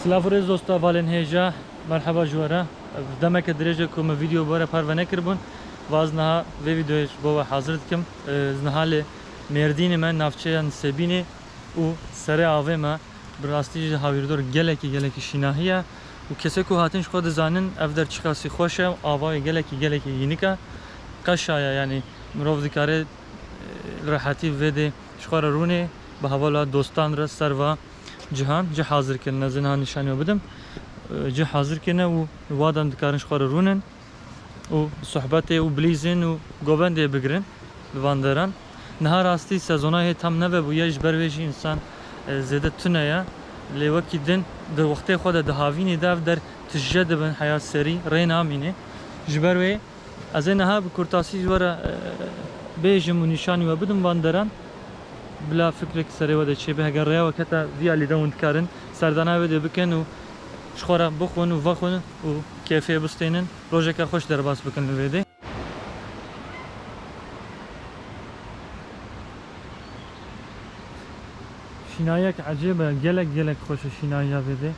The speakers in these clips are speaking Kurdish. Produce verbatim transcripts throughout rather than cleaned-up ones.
Silav û rêz dosta valên hêja, merheba ji we re. Demeke dirêj e ku me vîdeo bi we re parve nekiribûn. Vaz niha vê vîdeoyê ji bo we hazir dikim. Ez niha li Mêrdînê me, navçeya Nisêbînê û serê avê me. Bi rastî jî hawîrdor gelekî, gelekî şînahî ye û kesê ku hatin ji xwe dizanin ev der çiqasî xweş e û ava wê gelekî, gelekî yînik e. Qeşa ye, yanî mirov dikare, e, li rehetî vê dê ji xwe re rûnê, bi hevala dostan re ser va cihan cih hazir kirine. Ez ê niha nîşanî we bidim. E, cih hazir kirine û wa dem dikarin ji xwe re rûnin û sohbetê û bilîzin û govendê bigirin li van deran. Niha rastî sezona hê tam nevebûye, ji ber wê jî însan, e, zêde tune ye. Lê wekî din di wextê xwe de, di havînê de ev der tije dibin, heya serî rê namîne. Ji ber wê ez ê niha bi kurtasî ji we re, e, bêjim û nîşanî we bidim van deran. Bila fikrek serê we de çêbe, heger rêya we kete vî alî de hûn dikarin serdana wê dê bikin û ji xwe re bixwin û vexwin û kêfê bistênin. Rojeke xweş derbas bikin li vê dê. Şînayek ecêb e, gelek, gelek xweş e şînayiya vê dê.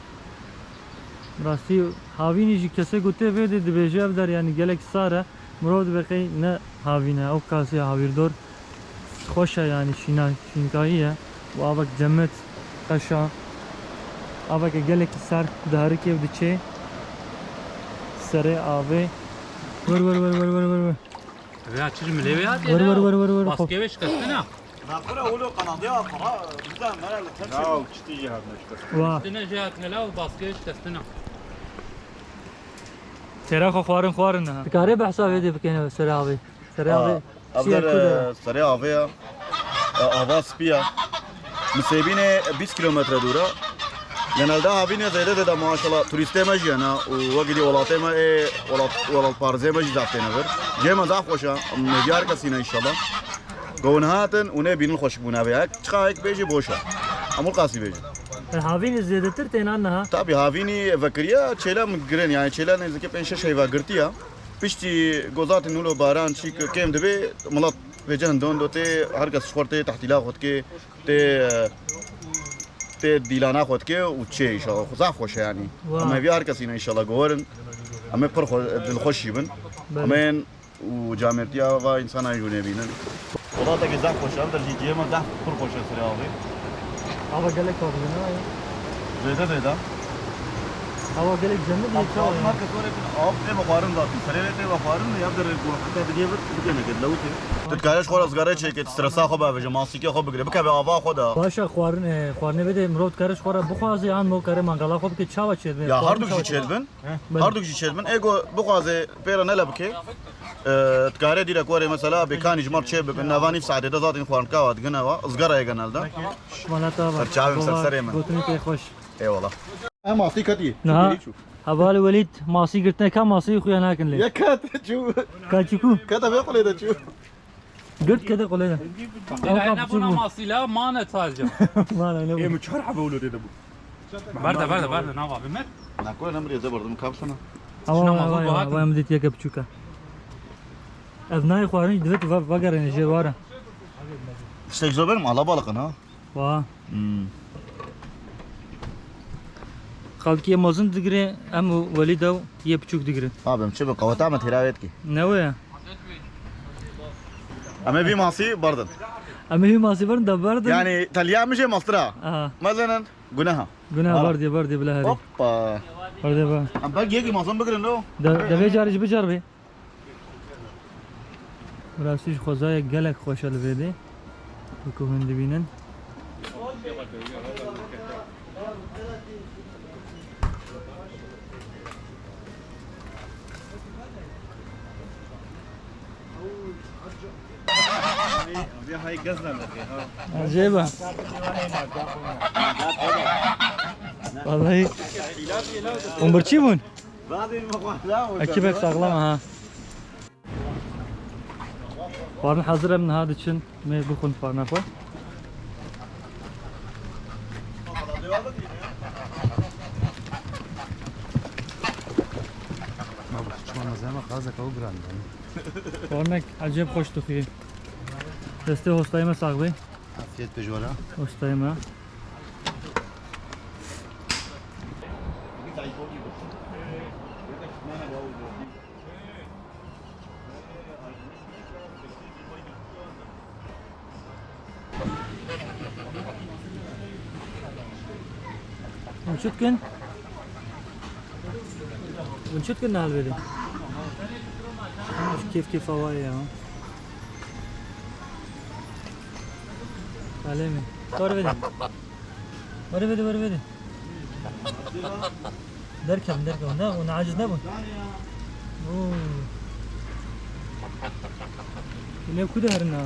Rastî havînî jî kesê ku tê vê dê dibêje ev der, yanî gelek sar e. Mirov dibe qey ne havîn e, ew kasî hawîrdor. Xweş e, yanî şîna-, şînkayî ye. Û avek cemid, qeşa. Aveke gelekî sar diherike û diçe serê avê. Wer, wer, wer, wer, wer, wer, wer. Vêya çi ji milê vêya tê Wer, ne? Wer, wer, wer, wer, Baskê wê şikestin e. Nakura wilo qanadiya para bizden mera li ter. Ya, çi tijî hatine şikestin. Wa. Tine jê hatine la û baskê wê şikestin e. Têra xwe xwarin xwarin ha. Dikarê behsa vê dê bikene serê avê. Serê avê. Ev der, e, serê avê ya. E, ava spî ya. Nisêbînê bîst kilometre dûr e. Genelde havînê zêde zêde maşallah turîstê me jî hene û wekî dî welatê me ê welat, welatparêzê me jî zaf têne vir. Cihê me zaf xweş e. Em hêviya her kesî ne înşallah. Ku hûn hatin, hûn ê bînin xweşik bûna vê. Hek çiqa hek bêjî boş e. Em wil qasî bêjin. E, havînî zêdetir tênan niha? Tabî havînî vekiriye, çêle min girin, yani çêle nêzikê pênc şeş heyva girtiye. Piştî gozatên wilo baran çî kêm dibe, milet vêce hindon do tê, her kes ji xwe tê tehtîla xwe dike, tê, tê dîlana xwe dike û çê înşallah. Zaf xweş e yani. Wow. Em hêviya her kesî ne înşallah gowerin. Em ê pir xwe, dilxweş jî bin. Belê. Em ên û camêrtiya va însanan jî hûn ê bînin. Welatekî zaf xweş e, ev der jî cihê me zaf pir xweş e serê avê. Ava gelek avê ne ye? Zêde zêde. Ava gelek cemid ye, çawa ye? Av tê vexwarin zaten. Serê vê tê vexwarin, ya der ku heta digê vir, bikene ke lewitê. Tu dikare ji xwe re zgare çêke, tu stresa xwe bavêje, masîkê xwe bigire, bikeve ava xwe de. Baş e, xwarin, e, xwarinê vê de mirov dikare ji xwe re bixwaze, yan mirov kare mangala xwe bike, çawa çêdibin? Ya, her du jî çêdibin. Belê. Her du jî çêdibin. Ê ku bixwaze pê re nele bike, e, dikare dîrek were mesela bêkanî ji me re çê bibin. Nava nîv saetê de zaten xwarin kawa digine wa. Izgara ye genelde. Şimalata va. Ser çavê min, ser serê min. Gotinê te xweş. Eyvallah. Em asî ketî. Niha hevalê Welîd masî girtine, ka masî xuya nakin lê. Ya ket çû. Ka çiku? Kete vê qulê de çû. Girt kete qulê de. Ew ka piçûk bû. Masî la mane taca. Mane ne bû? Ê, min çar hebe wilo tê de bû. Berde, berde, berde, nava bi me. Nakoya nemrê ze bardim kapsana. Awa, awa, awa, awa, min dît yeke piçûk e. Ev nayê xwarin, divê tu ve-, vegerêne jêr ware. Tiştek zor benim, alabalık ha. Wa. Hmm. Xalkî yê mezin digire, em û Welîd ew yê piçûk digire. Abi, em çi bi qeweta me têra wê dikî? Ne wê ye? Em ê vî masî berdin. Em ê vî masî berdin, de berdin. Yani, teliya min jê mastir a. Aha. Mezenin, guneha. Guneha. Hala. Berdê, berdê, bila herê. Hoppa. Berdê, ber. Em belkî yekî mezin bigirin lo. De, de vê carê jî bicar bê. Bi rastî jî xwezayek gelek xweş e li vê dê. Wekî hûn dibînin. Ecêb e. Vallahi. Hûn birçî bûn? Ekîbek saxlem e ha. Xwarin hazir, em niha diçin, me bixwin xwarina xwe. Çima mezema qazeka û giran. Xwarinek ecêb xweş dixuye. Destê hostayê me sax be. Afiyet be ji we re. Ostayê me. Hûn çi dikin? Hûn çi dikin li helbêdê? Kêf kêfa wa ye ya. Alê min. Were vedê. Were vedê, were vedê. Derkevin, derkevin. Ne, hûn aciz nebûn. Oo. Hûn ê ku de herin ha?